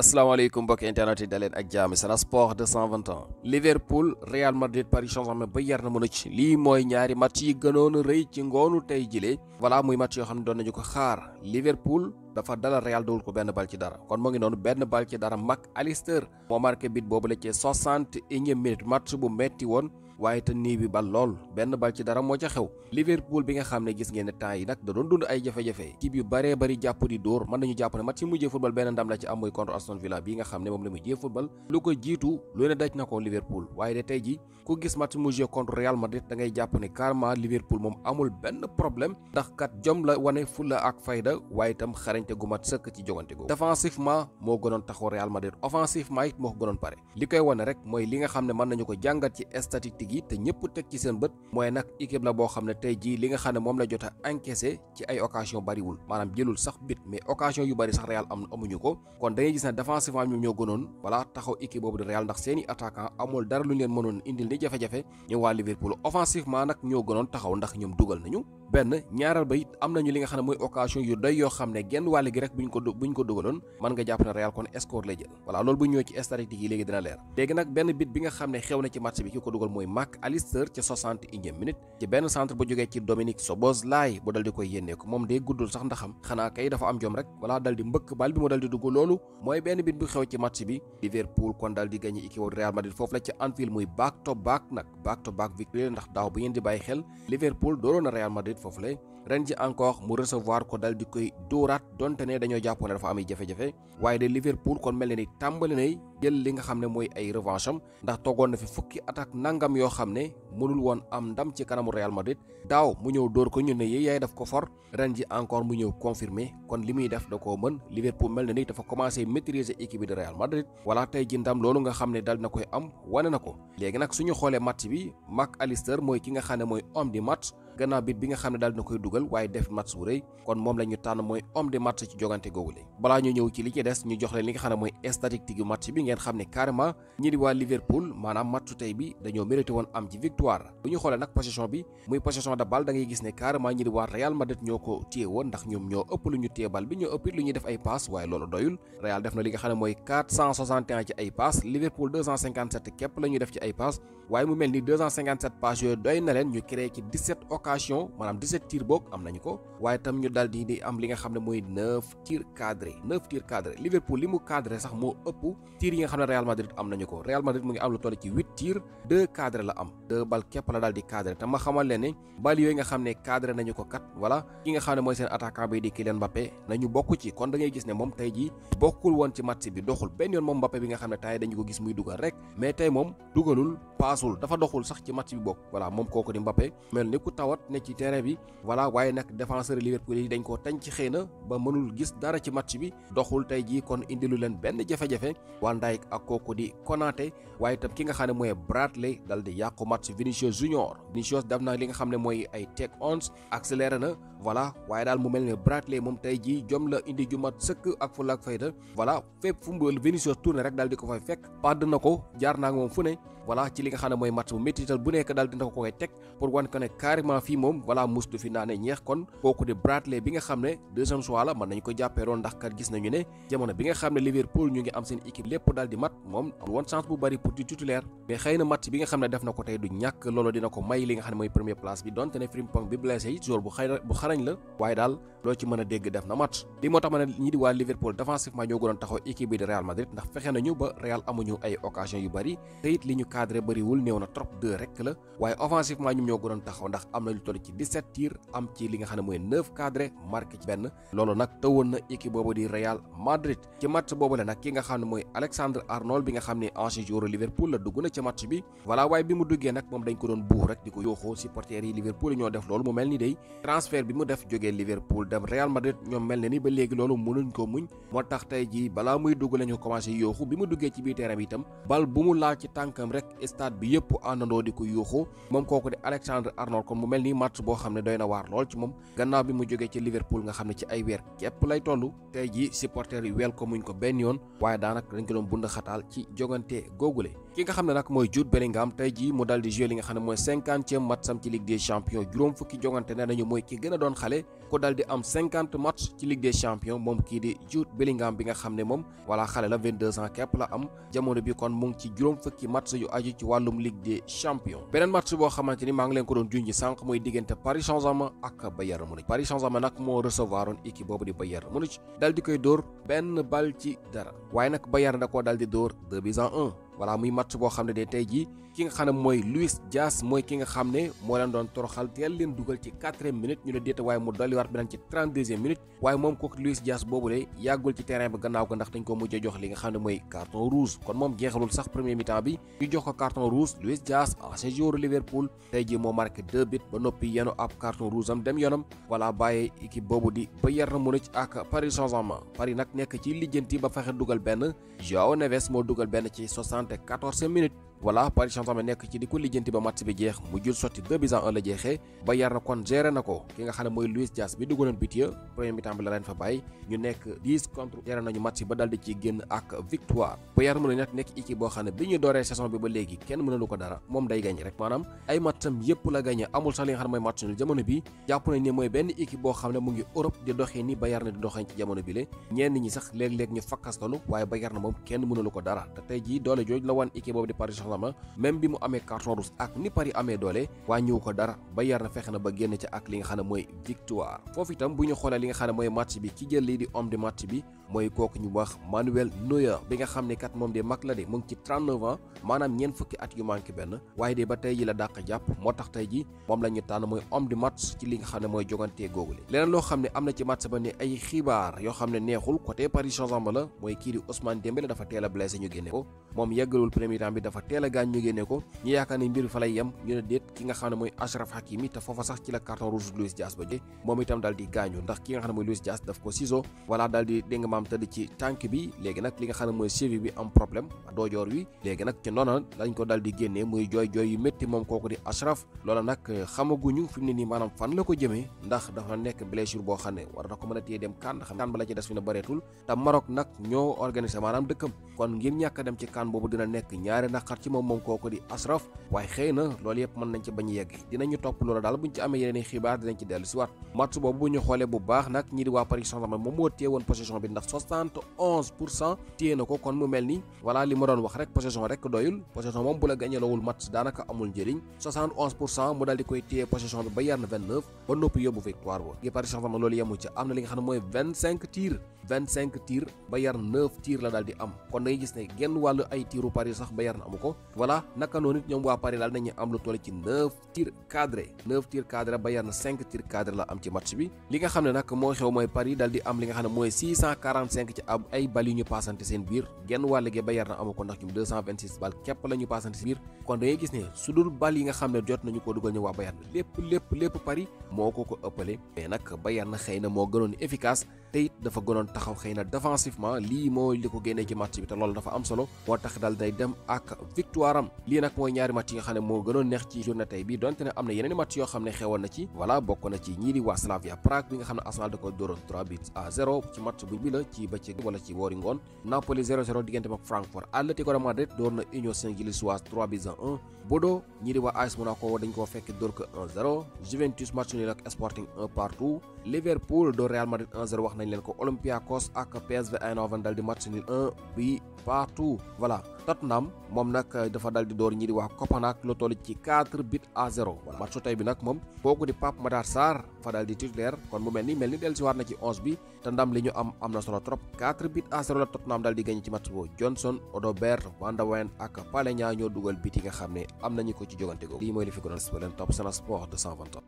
asalaamaaleykum mbokki internet yi daleen ak jaami Sen Sport 221 Liverpool Real Madrid Paris Saint-Germain ba yar na mën a ci lii mooy ñaari match yi gënoon a rëy ci ngoonu tey jile voilà muy match yoo xam ne doon nañu ko xaar Liverpool dafa dalal Real dawul ko benn bal ci dara kon moo ngi noonu benn bal ci dara Mac Allister moo marqué bit boobu la ci 61e minute match bu metti woon waaye te nii bi bal lool benn bal ci dara moo ca xew Liverpool bi nga xam ne gis ngeen ne temps yi nag da doon dund ay jafe-jafe équipe yu baree bari jàpp di dóor mën nañu jàpp ne match yi mujjee football benn ndam la ci am muy contre Aston Villa bi nga xam ne moom la mujjee football lu ko jiitu lu ne daj na ko Liverpool waaye de tey ji ku gis match mujjee contre Real Madrid da ngay jàpp ne carrément Liverpool moom amul benn problème ndax kat jom la wane fulla ak fayda waaye itam xarañte gu mat sëkk ci jogante googu défensivement moo gënoon taxaw Real Madrid offensivement it moo ko gënoon pare li koy wane rek mooy li nga xam ne mën nañu ko jàngat ci statistique yi te ñëpp teg ci seen bët mooy nag équipe la boo xam ne tey jii li nga xam ne moom la jot a encaissé ci ay occasion bariwul maanaam jëlul sax bit mais occasion yu bari sax Real amuñu ko kon da ngay gis ne défensivement ñoom ñoo gënoon voilà taxaw équipe boobu de Real ndax seeni attaquant amul dara lu ñu leen mënoon indil ni jafe-jafe ñu waa Liverpool offensivement nag ñoo gënoon taxaw ndax ñoom dugal nañu benn ñaaral ba it am nañu li nga xam ne mooy occasion yu doy yoo xam ne genn wàll gi rek buñ ko dugaloon mën nga jàpp ne Real kon score lay jël voilà loolu bu ñëwee ci statistique yi léegi dina leer léegi nag benn bit bi nga xam ne xew na ci match bi ki ko dugal mooy Mac Allister ci 61e minute ci benn centre bu jógee ci Dominique Szoboszlai bu dal di koy yénnee ko moom day guddul sax ndaxam xanaa kay dafa am jom rek voilà dal di mbëkk bal bi mu dal di dugg loolu mooy benn bit bu xew ci match bi Liverpool kon dal di gagné équipe Real Madrid foofu la ci Anfield muy back to back victoire ndax daaw bu ngeen di bàyyi xel Liverpool dooroon na Real Madrid foofu la ren ji encore mu recevoir ko dal di koy dóoraat donte ne dañoo jàppoon ne dafa am ay jafe-jafe waaye de Liverpool kon mel ne ni tàmbali nay jël li nga xam ne mooy ay revanche am ndax toogoon na fi fukki attaque nangam yoo xam ne mënul woon am ndam ci kanamu Real Madrid daaw mu ñëw dóor ko ñu ne yaay daf ko for ren ji encore mu ñëw confirmer kon li muy def da koo mën Liverpool mel ne ni dafa commencé maîtriser équipe bi de Real Madrid voilà tey ji ndam loolu nga xam ne dal na koy am wane na ko léegi nag suñu xoolee match bi Mac Allister mooy ki nga xam ne mooy homme du match gannaaw bit bi nga xam ne daal dina koy dugal waaye def match bu rëy kon moom la ñu tànn mooy homme de match ci jogante googu la balaa ñu ñëw ci li ci des ñu jox leen li nga xam ne mooy statistique yu match bi ngeen xam ne carrément ñi di waa Liverpool maanaam matchu tey bi dañoo mérité woon am ci victoire bu ñu xoolee nag possession bi muy possession de balle da ngay gis ne carrément ñi di waa Real Madrid ñoo ko téye woon ndax ñoom ñoo ëpp lu ñu téye bal bi ñoo ëpp lu ñuy def ay passe waaye loolu doyul Real def na li nga xam ne mooy 461 ci ay passe Liverpool 257 képp la ñuy def ci ay passe waaye mu mel ni 257 passe yooyu doy na leen ñu créé ci 17 occasion maanaam 17 tirs boog am nañu ko waaye tam ñu dal di am li nga xam ne mooy 9 tirs cadrés Liverpool li mu cadré sax moo ëpp tirs yi nga xam ne Real Madrid am nañu ko Real Madrid mu ngi am lu toll ci 8 tirs 2 cadré la am 2 bal képp la daal di cadré te ma xamal leen ne bal yooyu nga xam ne cadré nañu ko kat voilà ki nga xam ne mooy seen attaquant bi di Kylian Mbappé nañu bokk ci kon da ngay gis ne moom tey jii bokkul woon ci match bi doxul benn yoon moom Mbappé bi nga xam ne tey dañu ko gis muy dugal rek mais tey moom dugalul paasul dafa doxul sax ci match bi bokk voilà moom kooku di Mbappé mel ni ku tawat ne ci terrain bi voilà waaye nag défenseur Liverpool yi dañ koo tañ ci xëy na ba mënul gis dara ci match bi doxul tey jii kon indilu leen benn jafe-jafe Van Dijk ak kooku di Konaté waaye itam ki nga xam ne mooy Bradley dal di yàqu match Vinicius Junior def na li nga xam ne mooy ay take ons accéléré na voilà waaye daal mu mel ne Bradley moom tey jii jom la indi ju mat sëkk ak fulla ak fayda voilà fépp fu mu Vinicius tourné rek daal di ko fay fekk padd na ko jaar naa moom fu ne voilà ci li nga xam ne mooy match bu méttital bu nekk daal dina ko koy teg pour wan ko ne carrément fii moom voilà mus du fi naane ñeex kon kooku di Bradley bi nga xam ne deuxième choix la mën nañu ko jàppee roon ndax kat gis nañu ne jamono bi nga xam ne Liverpool ñu ngi am seen équipe lépp daal di mat moom amul woon chance bu bari pour di titulaire mais xëy na match bi nga xam ne def na ko tey du ñàkk loolu dina ko may li nga xam ne mooy première place bi donte ne Frimpong bi blessé yi joueur bu xarañ la waaye daal loo ci mën a dégg def na match li moo tax ma ne ñi di waa Liverpool défensivement ñoo gënoon taxaw équipe bi de Real Madrid ndax fexe nañu ba Real amuñu ay occasion yu bari te it li ñu cadré bariwul néew na trop 2 rek la waaye offensivement ñoom ñoo gënoon taxaw ndax am na lu toll ci 17 tirs am ci li nga xam ne mooy 9 cadré marqué ci benn loolu nag tëwoon na équipe boobu di Real Madrid ci match boobu la nag ki nga xam ne mooy Alexander Arnold bi nga xam ne ancien joueur Liverpool la dugg na ci match bi voilà waaye bi mu duggee nag moom dañ ko doon buux rek di ko yooxoo supporters yi Liverpool ñoo def loolu mu mel ni day transfert bi mu def jógee Liverpool dem Real Madrid ñoom mel ne ni ba léegi loolu mënuñ ko muñ moo tax tey jii balaa muy dugg lañu commencé yooxu bi mu duggee ci biir terrain bi itam bal bu mu laal ci tànkam rek stade bi yëpp àndandoo di ko yooxu moom kooku di Alexander Arnold kon mu mel ni match boo xam ne doy na waar lool ci moom gannaaw bi mu jógee ci Liverpool nga xam ne ci ay weer képp lay toll tey jii supporters yi wel ko muñ ko benn yoon waaye daanaka dañ ko doon bund xataal ci jogante googule ki nga xam ne nag mooy Jude Bellingham tey jii mu dal di jouer li nga xam ne mooy 50e match am ci Ligue des Champions juróom fukki jogante ne nañu mooy ki gën a doon xale ko daal di am 50 match ci Ligue des Champions moom kii di Jude Bellingham bi nga xam ne moom voilà xale la 22 ans képp la am jamono bi kon mu ngi ci juróom fukki match yu aju ci wàllum Ligue des Champions. beneen match boo xamante ni maa ngi leen ko doon junj sànq muy diggante Paris Saint-Germain ak Bayern Munich. Paris Saint-Germain nag moo recevoir woon équipe boobu di Bayern Munich daal di koy dóor benn bal ci dara waaye nag Bayern da koo daal di dóor 2-1. voilà muy match boo xam ne de tey jii ki nga xam ne mooy Luis Diaz mooy ki nga xam ne moo leen doon toroxal teel leen dugal ci 4e minute ñu ne déeta waaye mu dolliwaat beneen ci 32e minute waaye moom kooku Luis Diaz boobu de yàggul ci terrain ba gannaaw ko ndax dañ ko mujj a jox li nga xam ne mooy carton rouge kon moom jeexalul sax premier mi-temps bi ñu jox ko carton rouge. Luis Diaz ancien joueur Liverpool tey jii moo marqué 2 buts ba noppi yenu ab carton rouge am dem yoonam voilà bàyyi équipe boobu di Bayern Munich ak Paris Saint-Germain. Paris nag nekk ci lijjanti ba fexe dugal benn João Neves moo dugal benn ci 74e minute. voilà Paris Saint-Germain nekk ci di ko lijjanti ba match bi jeex mu jul sotti 2-1 la jeexee Bayern kon géré na ko ki nga xam ne mooy Luis Diaz bi dugaloon but ya premier mi-temps bi la leen fa bàyyi ñu nekk 10 contre géré nañu match ba dal di ci génn ak victoire. Bayern mën na nekk équipe boo xam ne bi ñu dooree saison bi ba léegi kenn mënalu ko dara moom day gagné rek maanaam ay matcham yépp la gagné amul sax li nga xam ne mooy match nul jamono bi jàpp nañ ne mooy benn équipe boo xam ne mu ngi Europe di doxee ni Bayern di doxee ci jamono bi le ñenn ñi sax léeg-léeg ñu fakkastalu waaye Bayern moom kenn mënalu ko dara te tey jii doole jooju la wan équipe boobu di Paris Saint-Germain même bi mu amee carton rouge ak ni Paris amee doole wàññiwu ko dara Bayern fexe na ba génn ca ak li nga xam ne mooy victoire. foofu itam bu ñu xoolee li nga xam ne mooy match bi ki jël lii di homme de match bi mooy kooku ñu wax Manuel Neuer bi nga xam ne kat moom de mag la de mu ngi ci 39 ans maanaam ñeent fukki at yu manqué benn waaye de ba tey ji la dàq jàpp moo tax tey ji moom la ñu tànn mooy homme de match ci li nga xam ne mooy jogantee googule. leneen loo xam ne am na ci match ba ne ay xibaar yoo xam ne neexul côté Paris Saint-Germain la mooy kii di Ousmane Dembélé dafa teel a blessé ñu génne ko moom yeggalul premier temps bi dafa teel a gaañ ñu génne ko ñu yaakaar ne mbir fa lay yem ñu ne déet ki nga xam ne mooy Achraf Hakimi te foofa sax ci la carton rouge Luis Diaz ba jee moom itam daal di gaañu ndax ki nga xam ne mooy Luis Diaz daf ko ciseau voilà daal di dégg nga maam tëdd ci tànk bi léegi nag li nga xam ne mooy cheville bi am problème doojoor wi léegi nag ci noona lañ ko daal di génnee muy jooy yu métti moom kooku di Achraf loola nag xamaguñu fi mu ne nii maanaam fan la ko jëmee ndax dafa nekk blessure boo xam ne war na ko mën a téye dem kan xam kan ba la ci des fi ne bëreetul te Maroc nag ñoo organisé maanaam dëkkam kon ngir ñàkk a dem ci kan boobu dina nekk ñaari naqar ci moom kooku di Achraf waaye xëy na loolu yëpp mën nañ ci bañ yegg dinañu topp loolu daal buñ ci amee yeneen xibaar dinañ ci dellu si waat match boobu bu ñu xoolee bu baax nag ñi di waa Paris Saint-Germain moom moo téye woon possession bi ndax 71% téye na ko kon mu mel ni voilà li ma doon wax rek possession rek doyul possession moom bu la gañelawul match daanaka amul njëriñ 71% mu daal di koy téye possession bi ba yar na 29 ba noppi yóbbu victoire ba gi Paris Saint-Germain loolu yemu ci am na li nga xam ne mooy 25 tirs ba yar 9 tirs la daal di am kon da ngay gis ne genn wàllu ay tiru Paris sax ba yar na amu ko voilà naka noonu it ñoom waa Paris daal nañu am lu toll ci 9 tirs cadré ba yar na 5 tirs cadré la am ci match bi li nga xam ne nag moo xew mooy Paris daal di am li nga xam ne mooy 645 ci ab ay bal yu ñu paasante seen biir genn wàll gi ba yar na amu ko ndax ñoom 226 bal képp la ñu paasante seen biir kon da ngay gis ne su dul bal yi nga xam ne jot nañu ko dugal ñu waa Bayern lépp Paris moo ko ëppale mais nag Bayern xëy na moo gënoon efficace te it dafa gënoon taxaw xëy na défensivement lii moo li ko génnee ci match bi te loolu dafa am solo moo tax daal day dem ak victoire am lii nag mooy ñaari match yi nga xam ne moo gënoon neex ci journée tey bi donte ne am na yeneen match yoo xam ne xewoon na ci voilà bokk na ci ñii di waa Slavia Prague bi nga xam ne Arsenal da ko dóoroon 3-0 ci match bu bi la ci bëccëg wala ci woori ngoon Napoli 0-0 diggante ak Francfort Atlético de Madrid door na Union Saint-Gilloise 3-1 Bodo ñii di waa AS Monaco dañ koo fekk dóor ko 1-0 Juventus match nul ak Sporting 1-1 Liverpool door Real Madrid 1-0 wax nañ leen ko Olympiakos ak PSV Eindhoven dal di match nul 1-1 voilà Tottenham moom nag dafa dal di door ñi di wax Copenhague lu toll ci 4-0 voilà match tey bi nag moom kooku di Pape Matar Sarr fa dal di titulaire kon mu mel ni dellusiwaat na ci 11 bi te ndam li ñu am na solo trop 4-0 la Tottenham dal di gagné ci match boobu Johnson Odobert Van de Ven ak Palhinha ñoo dugal bit yi nga xam ne am nañu ko ci jogante googu lii mooy li fi gënoon ba leen topp Sen Sport 220 ans